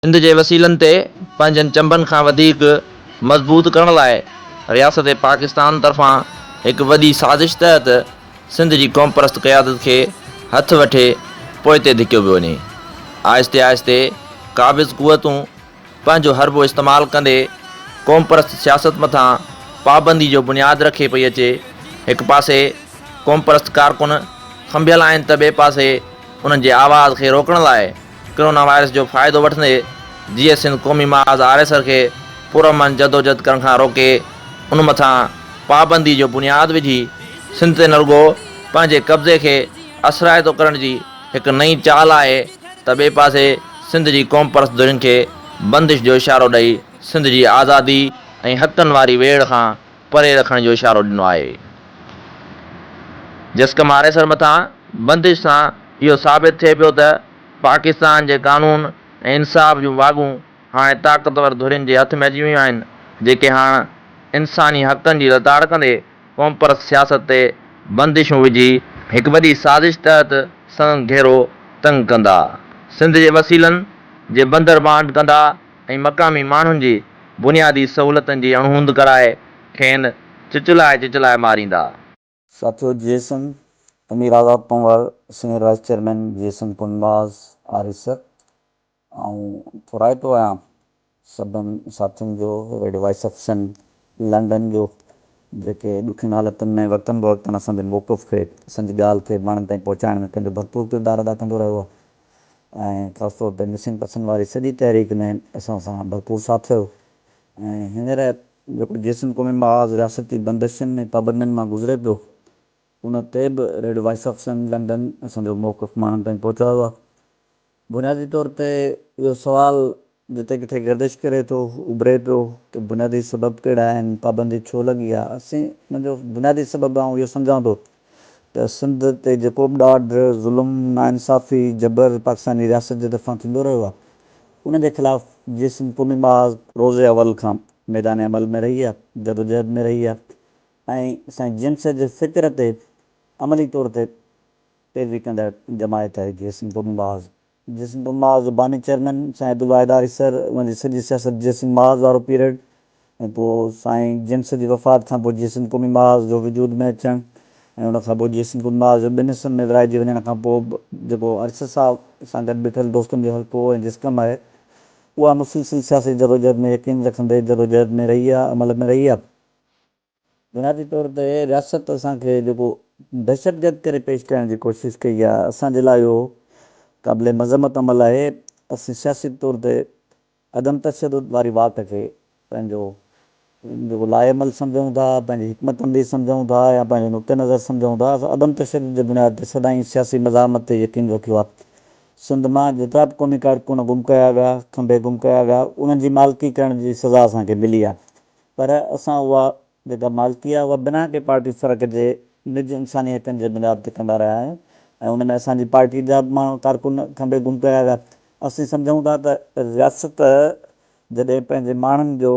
سنڌ جي وسيلن تي پنهنجن چنبن کان وڌيڪ مضبوط ڪرڻ لاء رياست پاڪستان طرفان هڪ وڏي سازش تحت سنڌ جي قومپرست قيادت کي هٿ وٺي پوئتي ڌڪيو پيو وڃي. آهستي آهستي قابض قوتون پنهنجو حربو استعمال ڪندي قومپرست سياست مٿان پابندي جو بنياد رکي پئي اچي. هڪ پاسي قومپرست ڪارڪن کنڀيل آهن ته ٻئي پاسي انهن جي آواز کي روڪڻ لاء ڪرونا وائرس جو فائدو وٺندي جيئي سنڌ قومي محاذ آريسر کي پرامن جدوجھد ڪرڻ کان روڪي ان مٿان پابندي جو بنياد وجهي سنڌ تي نه رڳو پنهنجي قبضي کي اثرائتو ڪرڻ جي هڪ نئين چال آهي ته ٻئي پاسي سنڌ جي قومپرست ڌرين کي بندش جو اشارو ڏئي سنڌ جي آزادي ۽ حقن واري ويڙهه کان پري رکڻ جو اشارو ڏنو آهي. جسقم آريسر مٿان بندش سان اهو ثابت ٿئي پيو ته پاڪستان جي قانون ۽ انصاف جون واڳون هاڻي طاقتور ڌرين جي هٿ ۾ اچي ويون آهن، جيڪي هاڻ انساني حقن جي لتاڙ ڪندي قومپرست سياست تي بندشون وجهي هڪ وڏي سازش تحت سندن گهيرو تنگ ڪندا، سنڌ جي وسيلن جي بندر بانڊ ڪندا ۽ مقامي ماڻهن جي بنيادي سهولتن جي اڻهوند ڪرائي کين چچلائي چچلائي ماريندا. ساٿيو Jeay Sindh, Amir Azad Panhwar, senior vice chairman Jeay Sindh Kunbaz Arisar, آئون ٿورائتو آهيان سڀن ساٿين جو radio voice of Sindh London جو جيڪي ڏکين حالتن ۾ وقتن بوقتن اسان جي موقف کي اسان جي ڳالهه کي ماڻهن تائين پهچائڻ ۾ پنهنجو ڀرپور ڪردار ادا ڪندو رهيو آهي ۽ خاص طور تي مسنگ پرسن واري سڄي تحريڪ ۾ اسان سان ڀرپور ساٿ رهيو ۽ هينئر جيڪو جيسين قومي محاذ رياستي بندشن ۽ پابندين مان گذري پيو ان تي به radio voice of Sindh London اسان جو موقف ماڻهن تائين پهچايو آهي. بنيادي طور تي اهو سوال جتي ڪٿي گردش ڪري ٿو، اڀري پيو ته بنيادي سبب ڪهڙا آهن، پابندي ڇو لڳي آهي؟ اسين ان جو بنيادي سبب آئون اهو سمجهان ٿو ته سنڌ تي جيڪو به ڏاڍ، ظلم، ناانصافي، جبر پاڪستاني رياست جي طرفان ٿيندو رهيو آهي، ان جي خلاف جيئي سنڌ قومي محاذ روز اول کان ميدان عمل ۾ رهي آهي، جدوجهد ۾ رهي آهي ۽ سائين جي ايم سيد جي فڪر تي عملي طور تي پيروي ڪندڙ جماعت آهي جي سنڌ قومي محاذ. جي سنڌ قومي محاذ جو باني چيئرمين سائين عبدالواحد آريسر، ان جي سڄي سياست جي سنڌ محاذ وارو پيريڊ ۽ پوء سائين جيمس جي وفات کان پوء جي سنڌ قومي محاذ جو وجود ۾ اچڻ ۽ ان کان پوء جي سنڌ قومي محاذ جو ٻن حصن ۾ ورهائجي وڃڻ کان پوء به جيڪو آريسر صاحب سان گڏ بيٺل دوستن جو حلقو ۽ جسقم آهي اها مسلسل سياسي جدوجهد ۾ يقين رکندي جدوجهد ۾ رهي آهي عمل ۾ رهي آهي. بنيادي طور تي رياست اسان کي جيڪو دهشتگرد ڪري پيش ڪرڻ جي ڪوشش ڪئي آهي اسان جي لاء اهو قابل مذمت عمل آهي. اسين سياسي طور تي عدم تشدد واري واٽ کي پنهنجو جيڪو لاء عمل سمجهون ٿا، پنهنجي حڪمت عملي سمجهون ٿا يا پنهنجو نقطه نظر سمجهون ٿا. اسان عدم تشدد جي بنياد تي سدائين سياسي مزاحمت تي يقين رکيو آهي. سنڌ مان جيترا به قومي ڪارڪن گم ڪيا ويا، کنڀي گم ڪيا ويا، انهن جي مالڪي ڪرڻ جي سزا اسان کي ملي آهي. پر اسان اها جيڪا مالڪي آهي اها بنا ڪنهن پارٽي فرق جي نج انساني حقن جي بنياد تي ڪندا رهيا آهيون ۽ ان ۾ اسان جي پارٽي جا به ماڻهو ڪارڪن کنڀي گم ڪيا ويا. اسين سمجهون ٿا ته رياست جڏهن پنهنجي ماڻهن جو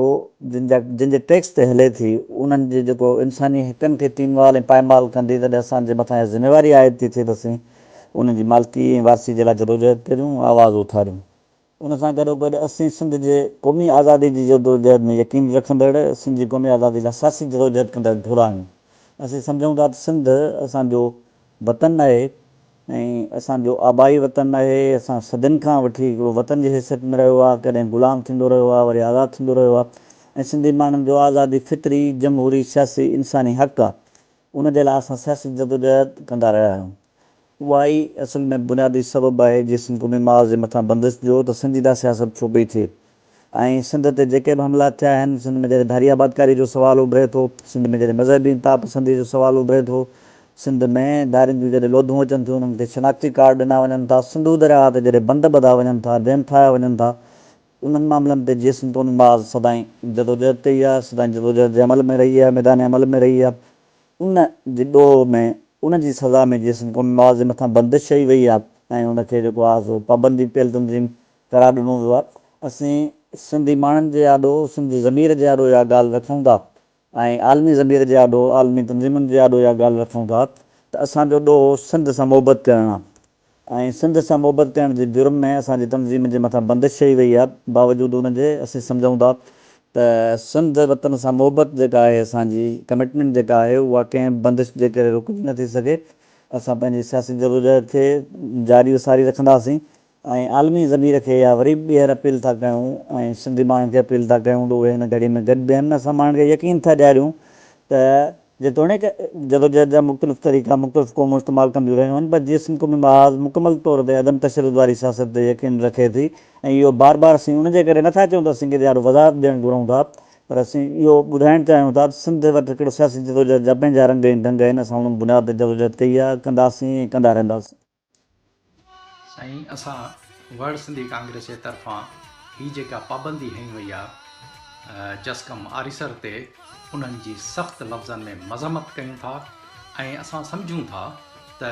جن جا جن جي ٽيڪس تي هلي ٿي انهن جي جيڪو انساني حقن کي تينوال ۽ پائمال ڪندي تڏهن اسان جي مٿان اها ذميواري عائد ٿي ٿئي ته اسين انهن جي مالڪي ۽ وارثي جي لاء جدوجهد ڪريون آواز اٿاريون. ان سان گڏوگڏ اسين سنڌ جي قومي آزادي جي جدوجهد ۾ يقين رکندڙ، سنڌ جي قومي آزادي لاء سياسي جدوجهد ڪندڙ ڌر آهيون. اسين سمجهون ٿا ته سنڌ اسان جو وطن آهي ۽ اسان جو آبائي وطن آهي، اسان صدين کان وٺي هڪڙو وطن جي حيثيت ۾ رهيو آهي، ڪڏهن غلام ٿيندو رهيو آهي، وري آزاد ٿيندو رهيو آهي ۽ سنڌي ماڻهن جو آزادي فطري، جمهوري، سياسي، انساني حق آهي، ان جي لاء اسان سياسي جدوجهد ڪندا رهيا آهيون. اها ئي اصل ۾ بنيادي سبب آهي جيسين قومي محاذ جي مٿان بندش جو ته سنجيده سياست ڇو پئي ٿئي ۽ سنڌ تي جيڪي به حملا ٿيا آهن، سنڌ ۾ جڏهن ڌاري آبادڪاري جو سوال اڀري ٿو، سنڌ ۾ جڏهن مذهبي انتهاپسندي جو سوال اڀري ٿو، سنڌ ۾ ڌارين جون جڏهن لوڌون اچن ٿيون، انهن کي شناختي ڪارڊ ڏنا وڃن ٿا، سنڌو درياهه تي جڏهن بند ٻڌا وڃن ٿا، ڊيم ٺاهيا وڃن ٿا، انهن معاملن تي جيسين قومي محاذ سدائين جدوجهد ڪئي آهي، سدائين جدوجهد جي عمل ۾ رهي آهي، ميدان عمل ۾ رهي آهي. ان جي ڏوهه ۾ ان جي سزا ۾ جيسين قومي محاذ جي مٿان بندش هنئي وئي آهي ۽ ان کي جيڪو آهي سو پابندي پيل تنظيم قرار ڏنو ويو آهي. اسين سنڌي ماڻهن جي آڏو، سنڌ جي ضمير جي آڏو اها ڳالهه رکون ٿا ۽ عالمي ضمير جي آڏو، عالمي تنظيمن جي آڏو اها ڳالهه رکون ٿا ته اسان جو ڏوهه سنڌ سان محبت ڪرڻ آهي. ۽ سنڌ سان محبت ڪرڻ جي جرم ۾ اسان جي تنظيم جي مٿان بندش هئي وئي آهي باوجود ان جي اسين سمجهون ٿا ته سنڌ وطن سان محبت جيڪا آهي اسان جي ڪمٽمينٽ جيڪا آهي اها ڪنهن به بندش جي ڪري رڪجي نٿي سگهي. اسان پنهنجي سياسي جدوجهد کي جاري و ساري رکنداسين ۽ عالمي ضمير کي اها وري به ٻيهر اپيل ٿا ڪيون ۽ سنڌي ماڻهن کي اپيل ٿا ڪيون ته اهي هن گهڙي ۾ گڏ بيهن. اسان ماڻهن کي يقين ٿا ڏياريون ته جيتوڻيڪ جدوجهد جا مختلف طريقا مختلف قومون استعمال ڪنديون رهيون آهن پر جيئن قومي محاذ مڪمل طور تي عدم تشدد واري سياست تي يقين رکي ٿي ۽ اهو بار بار اسين ان جي ڪري نٿا چئون ته اسين ڪنهن جي آڏو وضاحت ڏيڻ گهرون ٿا پر اسين اهو ٻڌائڻ چاهيون ٿا ته سنڌ وٽ هڪڙو سياسي جدوجهد جا پنهنجا رنگ ۽ ڍنگ آهن اسان انهن بنياد تي جدوجهد ڪئي آهي ڪنداسين ۽ ڪندا رهنداسين. سائين اسان ورلڊ سنڌي ڪانگريس جي طرفان هي جيڪا پابندي هنئي وئي آ جسقم آريسر تي انهن جي سخت لفظن ۾ مذمت ڪيون ٿا ۽ اسان سمجهون ٿا ته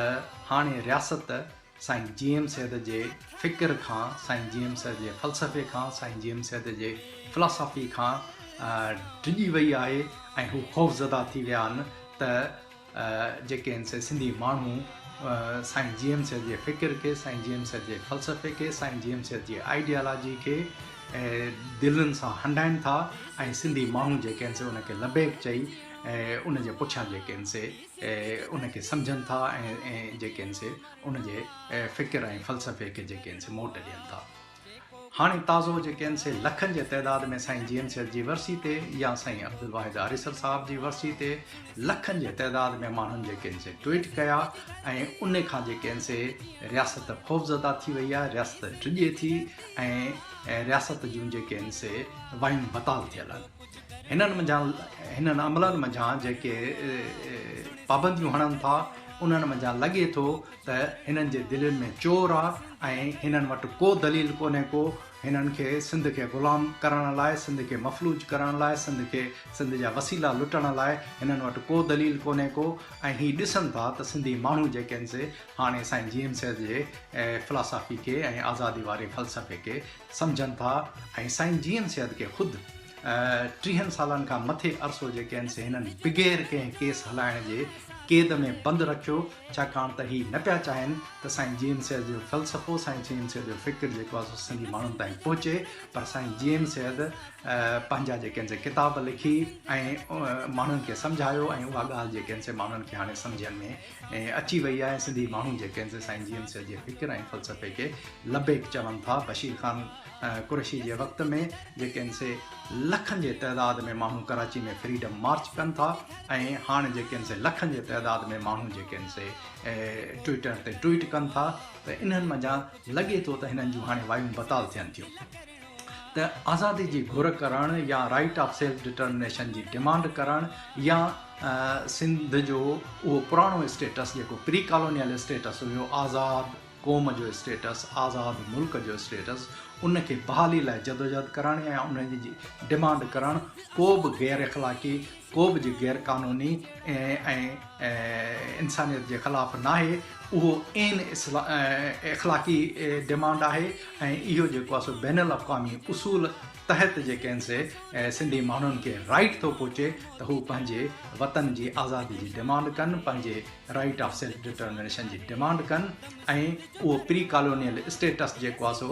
هاڻي رياست سائين جي ايم سيد جي فڪر کان سائين جي ايم سيد جي فلسفي کان سائين جي ايم سيد جي فلاسافي کان ڊڄي وئي آهي ۽ هو خوفزده ٿي ويا آهن ته جيڪي آهن سي سنڌي ماڻهو سائين جي ايم سيد جي فڪر کي، سائين جي ايم سيد جي فلسفي کي، سائين جي ايم سيد جي آئيڊيالاجي کي دلين سان هنڊائين ٿا ۽ سنڌي ماڻهو جيڪي آهن سي ان کي لبيڪ چئي ان جي پٺيان جيڪي آهن سي ان کي سمجهن ٿا ۽ جيڪي آهن سي ان جي فڪر ۽ فلسفي کي جيڪي آهن سي موٽ ڏين ٿا. هاڻي تازو جيڪي آهن سي لکن جي تعداد ۾ سائين جي ايم سيد جي ورسي تي يا سائين عبدالواحد آريسر صاحب جي ورسي تي لکن جي تعداد ۾ ماڻهن جيڪي آهن سي ٽوئيٽ ڪيا ۽ ان کان جيڪي آهن سي رياست خوفزده ٿي وئي آهي رياست ڊڄي ٿي ۽ رياست جون جيڪي آهن سي وايون بتال ٿيل آهن هنن منجهان هنن عملن منجهان جيڪي پابنديون هڻن ٿا انهن منجهان لڳي ٿو ته هنن جي دلين ۾ چور آ ۽ هنن وٽ ڪو دليل ڪونهي ڪو هنن کي سنڌ کي غلام ڪرڻ لاء سنڌ کي مفلوج ڪرڻ لاء سنڌ کي سنڌ جا وسيلا لٽڻ لاء هنن وٽ ڪو دليل ڪونهي ڪو ۽ هي ڏسن ٿا ته سنڌي ماڻهو جيڪي آهن سي هاڻي سائين جي ايم سيد جي فلاسافي کي ۽ آزادي واري فلسفي کي سمجهن ٿا ۽ سائين جي ايم سيد کي خود ٽيهن سالن کان مٿي عرصو جيڪي آهن سي هنن بغير ڪنهن ڪيس هلائڻ جي قيد ۾ بند رکيو ڇاڪاڻ ته هي نه پيا چاهين ته سائين جي ايم سيد جو فلسفو سائين جي ايم سيد جو فڪر جيڪو آهي سو سنڌي ماڻهن تائين پهچي پر سائين جي ايم سيد پنهنجا جيڪي آهن سي ڪتاب لکي ۽ ماڻهن کي سمجهايو ۽ اها ڳالهه جيڪي آهن سي ماڻهن کي هاڻي سمجهن ۾ اچي وئي آهي سنڌي ماڻهو جيڪي آهن سي سائين جي ايم سيد جي فڪر ۽ فلسفي کي لبيڪ چون ٿا بشير خان قريشي جي وقت ۾ جيڪي آهن سي لکن جي تعداد ۾ ماڻهو ڪراچي ۾ فريڊم مارچ ڪن ٿا ۽ هاڻ جيڪي آهن سي لکن جي تعداد ۾ ماڻهو جيڪي آهن سي ٽوئيٽر تي ٽوئيٽ ڪن ٿا ته انهن منجهان لڳي ٿو ته هنن جون هاڻي وايون بتال ٿين ٿيون ته آزادي جي گهر ڪرڻ يا رائيٽ آف سيلف ڊٽرمنيشن جي ڊمانڊ ڪرڻ يا سنڌ جو اهو پراڻو اسٽيٽس جيڪو پري ڪالونيل اسٽيٽس هيو آزاد قوم جو اسٽيٽس، آزاد ملڪ جو اسٽيٽس، ان کي بحالي لاء جدوجهد ڪرڻ يا ان جي ڊمانڊ ڪرڻ ڪو به غير اخلاقي، ڪو به جي غير قانوني ۽ انسانيت جي خلاف ناهي، اهو عين اخلاقي ڊمانڊ آهي ۽ اهو جيڪو آهي سو بين الاقوامي اصول تحت جيڪي آهن سي سنڌي ماڻهن کي رائيٽ ٿو پهچي ته هو پنهنجي وطن جي آزادي جي ڊمانڊ ڪن، پنهنجي رائيٽ آف سيلف ڊٽرمنيشن جي ڊمانڊ ڪن ۽ اهو پري ڪالونيل اسٽيٽس جيڪو آهي سو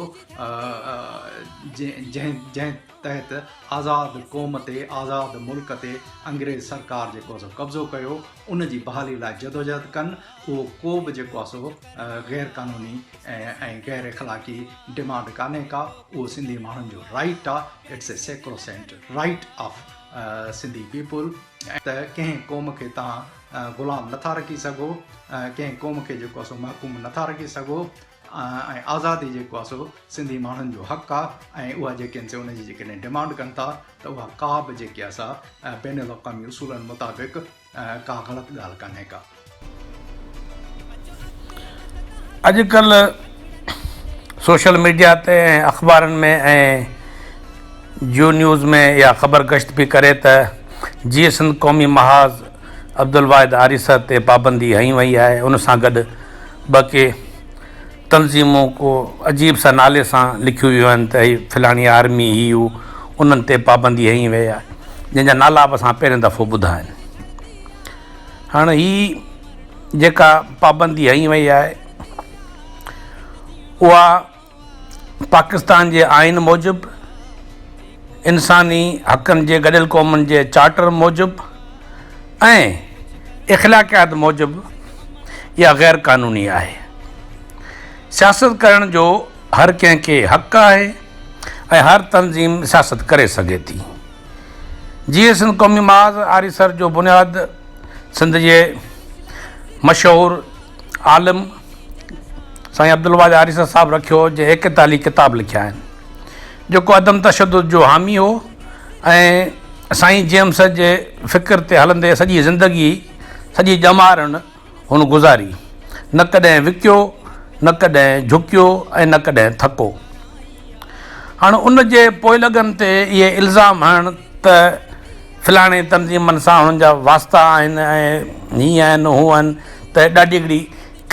جنهن جنهن تحت آزاد قوم تي آزاد ملڪ تي انگريز سرڪار جيڪو آهي سو قبضو ڪيو ان جي بحالي لاء جدوجهد ڪن اهو ڪو به جيڪو آهي سو غير قانوني ۽ غير اخلاقي ڊمانڊ ڪانهي ڪا اهو سنڌي ماڻهن جو رائيٽ آهي it's a sacrosanct right of Sindhi people ته ڪنهن قوم کي توهان غلام نٿا رکي سگهو، ڪنهن قوم کي جيڪو آهي سو محڪوم نٿا رکي سگهو ۽ آزادي جيڪو آهي سو سنڌي ماڻهن جو حق آهي ۽ اها جيڪي آهن سي ان جي جيڪڏهن ڊمانڊ ڪن ٿا ته اها ڪا به جيڪي آهي سا بين الاقوامي اصولن مطابق ڪا غلط ڳالهه ڪانهي ڪا. اڄ ڪلهه سوشل ميڊيا تي ۽ اخبارن ۾ ۽ جيو نيوز ۾ اها خبر گشت پئي ڪري ته جيئي سنڌ قومي محاذ عبدالواحد آريسر تي پابندي هنئي وئي آهي ان سان گڏ ٻه ڪي تنظيمون ڪو عجيب سا نالي سان لکيون ويون آهن ته هي فلاڻي آرمي هي هو انهن تي پابندي هنئي وئي آهي جنهن جا نالا به اسان پهريون دفعو ٻڌا آهن هاڻ هي جيڪا پابندي هنئي وئي آهي. اها پاڪستان جي آئين موجب، انساني حقن جي گڏيل قومن جي چارٽر موجب ۽ اخلاقيات موجب اها غير قانوني آهي. سياست ڪرڻ جو هر ڪنهن کي حق آهي ۽ هر تنظيم سياست ڪري سگهي ٿي. جيئي سنڌ قومي محاذ آريسر جو بنياد سنڌ جي مشهور عالم سائين عبدالواحد آريسر صاحب رکيو هو جنهن ايڪيتاليهه ڪتاب لکيا آهن جيڪو عدم تشدد جو حامي هو ۽ سائين جي ايم سيد جي فڪر تي هلندي سڄي زندگي سڄي ڄمار هن گذاري نه ڪڏهن وڪيو نه ڪڏهن جهڪيو ۽ نه ڪڏهن ٿڪو هاڻ ان جي پوئلڳن تي اهي الزام هڻڻ ته فلاڻي تنظيمن سان هنن جا واسطا آهن ۽ هيئن آهن هونئن آهن ته ڏاڍي هڪڙي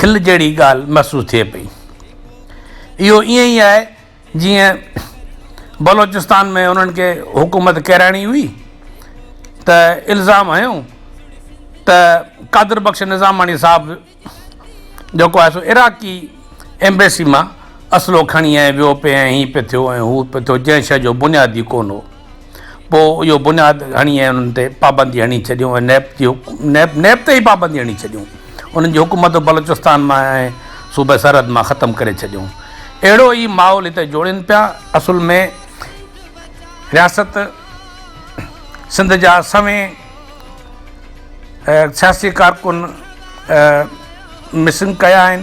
کل جهڙي ڳالهه محسوس ٿئي پئي. اهو ائين ئي آهي جيئن بلوچستان ۾ انهن کي حڪومت ڪيرائڻي هئي ته الزام هنيو ته قادر بخش نظاماڻي صاحب جيڪو آهي سو عراقي ايمبيسي مان اسلحو کڻي ۽ ويو پئي ۽ هين پئي ٿيو ۽ هو پئي ٿيو جنهن شيء جو بنياد ئي ڪونه هو. پوء اهو بنياد هڻي ۽ انهن تي پابندي هڻي ڇڏيون ۽ نيپ جي نيپ نيپ تي ئي پابندي هڻي ڇڏيون. انهن جي حڪومت بلوچستان مان ۽ صوبه سرحد مان ختم ڪري ڇڏيون. اهڙو ئي ماحول هتي جوڙين پيا. اصل ۾ رياست سنڌ جا سوين سياسي ڪارڪن مسنگ ڪيا آهن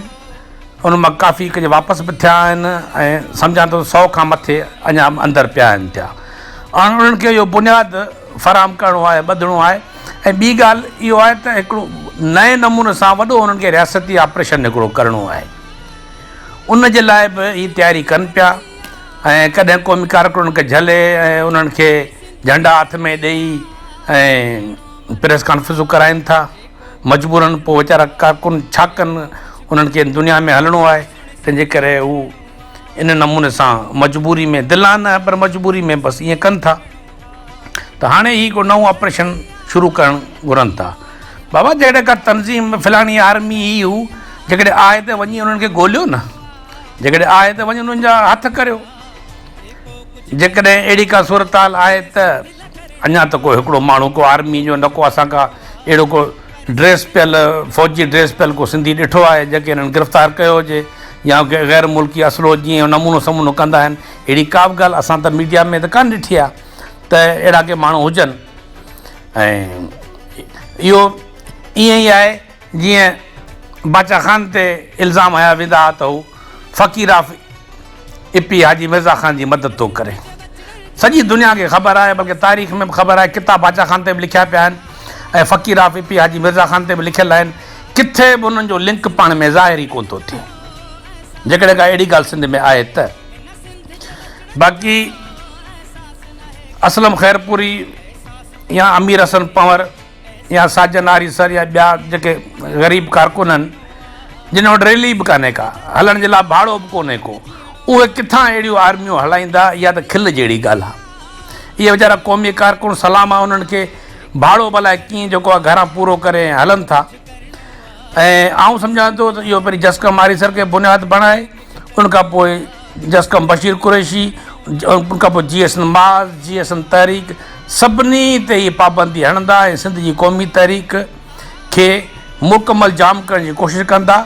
ان مان ڪافي ڪجهه واپس به ٿيا آهن ۽ سمجهان ٿو سو کان مٿي اڃا به اندر پيا آهن ٿيا هاڻ انهن کي اهو بنياد فراهم ڪرڻو آهي ٻڌڻو آهي ۽ ٻي ڳالهه اهو آهي ته هڪڙو نئين نموني سان وڏو انهن کي رياستي آپريشن هڪڙو ڪرڻو آهي ان جي لاء به هي تياري ڪن پيا ۽ ڪڏهن قومي ڪارڪنن کي جهلي ۽ انهن کي جهنڊا هٿ ۾ ڏيئي ۽ پريس ڪانفرنسون ڪرائين ٿا مجبورن پوء ويچارا ڪارڪن ڇا ڪن انهن کي دنيا ۾ هلڻو آهي تنهن جي ڪري هو ان نموني سان مجبوري ۾ دلان نه پر مجبوري ۾ بس ائين ڪن ٿا ته هاڻي هي ڪو نئون آپريشن شروع ڪرڻ گهرن ٿا بابا جيڪڏهن ڪا تنظيم فلاڻي آرمي هي هو جيڪڏهن آهي ته وڃي انهن کي ڳوليو نه جيڪڏهن آهي ته وڃي انهن جا هٿ ڪريو جيڪڏهن اهڙي ڪا صورتحال آهي ته اڃا ته ڪو هڪڙو ماڻهو ڪو آرمي جو نه ڪو اسان ڪا اهڙو ڪو ڊريس پيل فوجي ڊريس پيل ڪو سنڌي ڏٺو آهي جنهن کي هنن گرفتار ڪيو هجي يا غير ملڪي اسلحو جيئن نمونو سمونو ڪندا آهن اهڙي ڪا به ڳالهه اسان ته ميڊيا ۾ ته ڪانه ڏٺي آهي ته اهڙا ڪي ماڻهو هجن ۽ اهو ائين ئي آهي جيئن باچا خان تي الزام هنيا ويندا ها ته هو فقير آف اپي حاجي مرزا خان جي مدد ٿو ڪري. سڄي دنيا کي خبر آهي بلڪه تاريخ ۾ به خبر آهي ڪتاب باچا خان تي به لکيا پيا آهن ۽ فقير آف اپي حاجي مرزا خان تي به لکيل آهن ڪٿي به انهن جو لنڪ پاڻ ۾ ظاهر ئي ڪونه ٿو ٿئي. جيڪڏهن ڪا اهڙي ڳالهه سنڌ ۾ آهي ته. باقي اسلم خيرپوري يا امير حسن پنهور يا ساجن آريسر يا ٻيا جيڪي غريب ڪارڪن آهن جن وٽ ريلي به ڪانهي ڪا هلڻ جي لاء ڀاڙو به ڪونهي ڪو اهي ڪٿان اهڙيون آرميون هلائيندا اها ته کل جهڙي ڳالهه آهي اهي ويچارا قومي ڪارڪن سلام آهي انهن کي ڀاڙو به الائي ڪيئن جيڪو آهي گهران پورو ڪري ۽ هلن ٿا ۽ آئون سمجهان ٿو ته اهو پهرين جسقم آريسر کي بنياد بڻائي ان کان پوء جسقم بشير قريشي، ان کان پوء جي ايس اين معاذ، جي ايس اين تحريڪ سڀني تي هي پابندي هڻندا ۽ سنڌ جي قومي تحريڪ کي مڪمل جام ڪرڻ جي ڪوشش ڪندا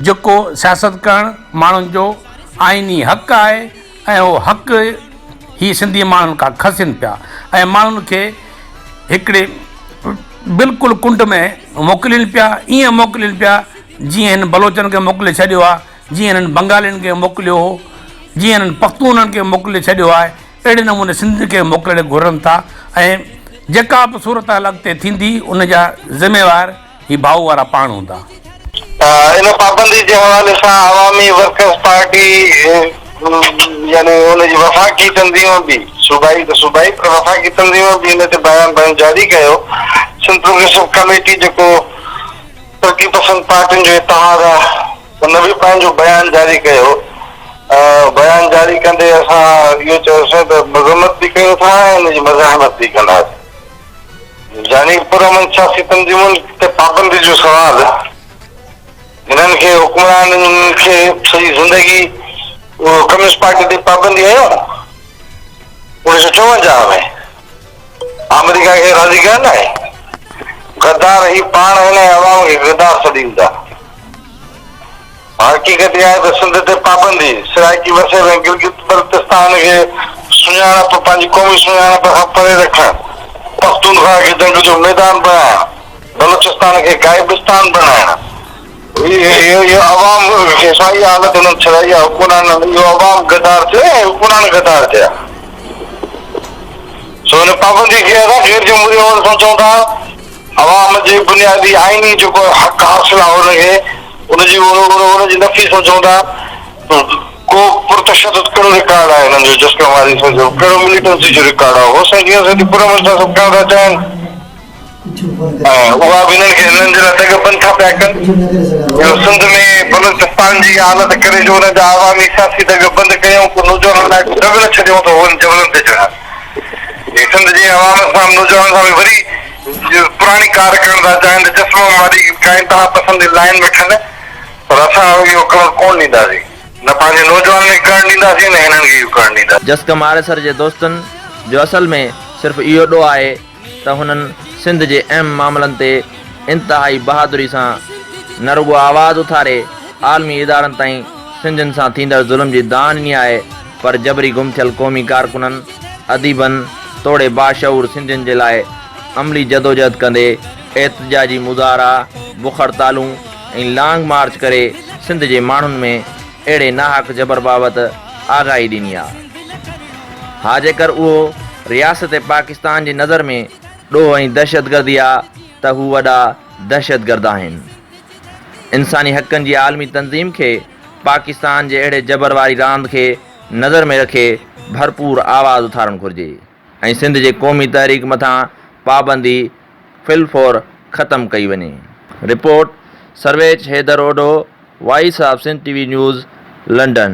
جيڪو سياست ڪرڻ ماڻهن جو آئيني حق آهي ۽ اهو حق هي سنڌي ماڻهن کان کسين پيا ۽ ماڻهن کي هڪڙي بلڪل ڪنڊ ۾ موڪلين پيا ائين موڪلين پيا جيئن هن بلوچن کي موڪلي ڇڏيو آهي جيئن هنن بنگالين کي موڪليو هو، جيئن هنن پختونن کي موڪلي ڇڏيو آهي، اهڙي نموني سنڌين کي موڪلڻ گهرن ٿا ۽ جيڪا به صورتحال اڳتي ٿيندي ان جا ذميوار هي ڀائو وارا پاڻ هوندا. ان پابندي جي حوالي سان عوامي ورڪرز پارٽي يعني ان جي وفاقي تنظيم به صوبائي ته صوبائي پر وفاقي تنظيم به ان تي بيان پنهنجو جاري ڪيو. سنڌ پروگريسو ڪميٽي جيڪو ترقي پسند پارٽين جو اتحاد آهي ان به پنهنجو بيان جاري ڪيو. بيان جاري ڪندي اسان اهو چيوسين ته مذمت به ڪيون ٿا ۽ ان جي مزاحمت به ڪنداسين. يعني پرامن سياسي تنظيمن تي پابندي جو سوال هنن کي. کي حڪمرانن کي سڄي زندگي ڪميونسٽ پارٽي تي پابندي هنيو 1954 ۾ آمريڪا کي راضي ڪرڻ لاء غدار هي پاڻ هن ۽ عوام کي غدار سڏين ٿا. حقيقت اها آهي ته سنڌ تي پابندي، سرائيڪي وسيب ۽ گلگت بلتستان کي سڃاڻپ پنهنجي قومي سڃاڻپ کان پري رکڻ، پختونخواهه کي جنگ جو ميدان بڻائڻ، بلوچستان کي غائبستان بڻائڻ، اهو عوام کي ساڳي حالت هنن ڇڏائي آهي، حڪمرانن اهو عوام غدار ٿيو ۽ حڪمران غدار ٿيا. سو ان پابندي کي اسان غير جمهوري عمل سمجهون ٿا. عوام جي بنيادي آئيني جيڪو حق حاصل آهي ان کي ان جي ان جي نفي سمجهون ٿا. ڪو پرتشدد ڪهڙو رڪارڊ آهي هنن جو جسقم واري سمجهو ڪهڙو مليٽنسي جو رڪارڊ آهي هو سائين جيئن سنڌي پرامن سان سڀ ڪرڻ ٿا چاهين ۽ اها به هنن کي هنن جي لاء دڳ بند ٿا پيا ڪن. اهو سنڌ ۾ بلوچستان جي حالت ڪري جو انهن جا عوامي سياسي دڳ بند ڪيائون ڪو نوجوانن لاء ڪو دڳ نه ڇڏيائون ته هو ان جبلن تي چڙهن. هي سنڌ جي عوام سان نوجوانن سان به وري پراڻي ڪار ڪرڻ ٿا چاهين ته جسمم واري ڪا انتها پسندي لائين ۾ ٺهن پر اسان اهو ڪرڻ ڪونه ڏينداسين. نه پنهنجي نوجوانن کي ڪرڻ ڏينداسين نه هنن کي اهو ڪرڻ ڏينداسين. جسقم آريسر جي دوستن جو اصل ۾ صرف اهو ڏوهه آهي ته هنن سنڌ جي اهم معاملن تي انتهائي بهادري سان نه رڳو آواز اٿاري عالمي ادارن تائين سنڌين سان ٿيندڙ ظلم جي دانهن ڏني آهي پر جبري گم ٿيل قومي ڪارڪنن، اديبن توڙي باشعور سنڌين جي لاء عملي جدوجهد ڪندي احتجاجي مظاهرا، بک هڙتالون ۽ لانگ مارچ ڪري سنڌ جي ماڻهن ۾ اهڙي ناحق جبر بابت آگاهي ڏني آ. ها جيڪر اهو رياست پاڪستان جي نظر ۾ ڏوهه ۽ دهشتگردي آ ته هو وڏا دهشتگرد آهن. انساني حقن جي عالمي تنظيم کي پاڪستان جي اهڙي جبر واري راند کي نظر ۾ رکي ڀرپور آواز اٿارڻ گهرجي ۽ سنڌ جي قومي تحريڪ مٿان پابندي في الفور ختم ڪئي وڃي. Report, Sarvech Haider Odho, voice of Sindh T V news, London.